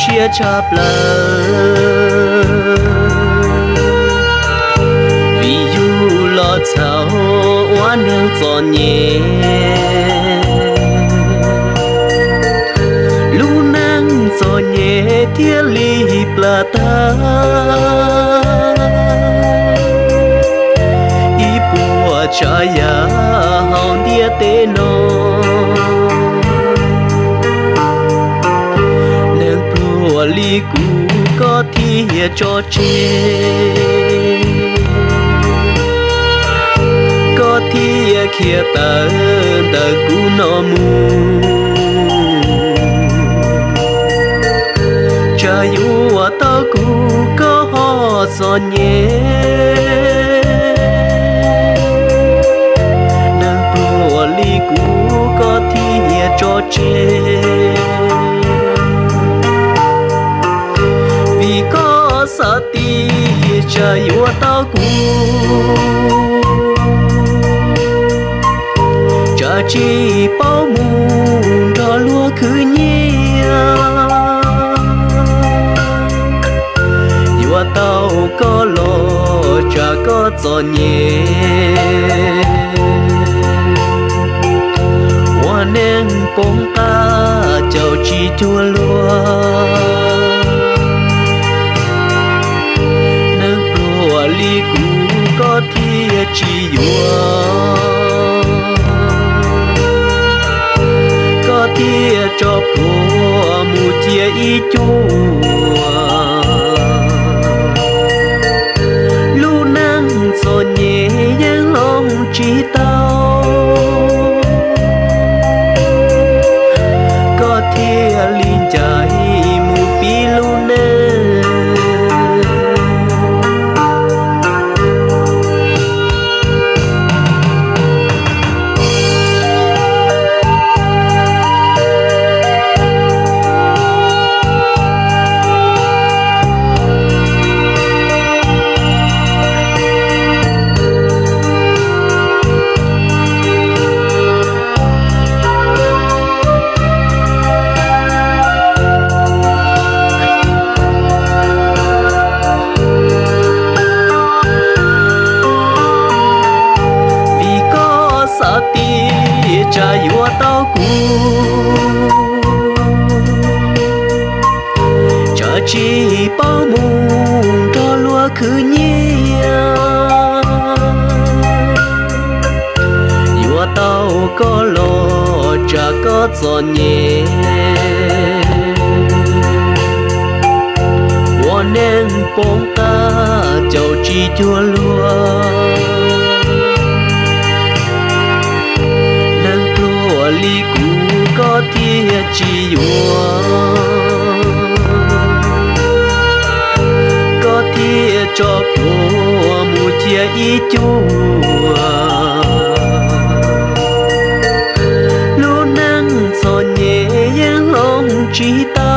siab tshaj plaws, vim yus los txhaum ua neeg txom nyem. Lub neej txom nyem thiaj li plam tag ib puas tsav yam hauv ntiaj teb no. Neeg pluag li kuv koj thiaj tso tseg, koj thiaj khiav tawm ntawm kuv no mus. Tsam yuav tau kuv koj ho txom nyem. Neeg pluag li kuv koj thiaj tso tseg, vim koj xav tias tsam yuav tau kuv, tsam tsis paub mus nrog luag khwv nyiaj. Yuav tau koj los tsam koj txom nyem, ua neeg poob qab caum tsis cuag luag. Neeg pluag li kuv koj thiaj tsis yuav, koj thiaj tso plhuav mus cia ib cuag. Lub neej txom nyem yeej hloov tsis tau, koj thiaj li ncaim mus pib lub neej. Vim koj xav tias tsam yuav tau kuv, tsam tsis paub mus nrog luag khwv nyiaj. Yuav tau koj los tsam koj txom nyem, ua neeg poob qab caum tsis cuag luag. Neeg pluag li kuv koj thiaj tsis yuav, koj thiaj tso plhuav mus cia ib cuag. Lub neej txom nyem yeej hloov tsis tau,